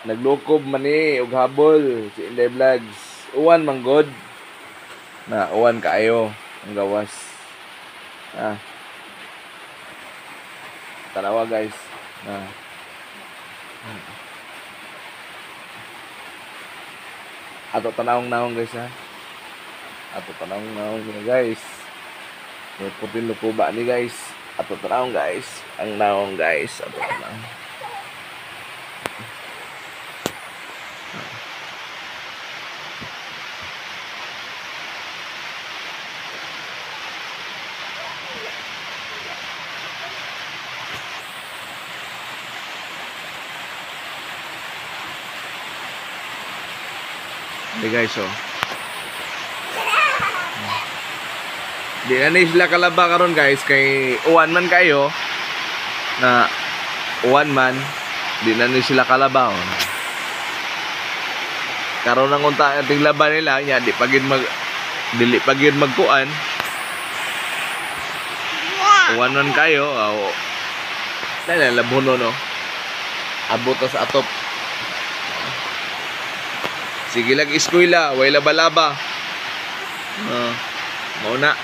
Naglukob man ni og habol si Inday Vlogs. Uwan man god. Na uwan kaayo ang gawas. Ah. Tanawa, guys. Na. Ato tanawong naong, guys, ha. Ato tanawong naong niya, guys. May puting lukuba ni, guys. Ato tanawong, guys. Ang naong, guys. Ato tanawong. Hey guys, oh. Di na ni sila kalaba karon, guys, kay uwan man kayo na uwan man, di na ni sila kalaba, oh. Karon ang unta ating laban nila nya di pa gyud mag dili pa gyud magkuan. Uwan man kayo, oh. Dai labhono, no. Abot ta sa atop. Sige lang eskwela, way laba-laba. Mao na.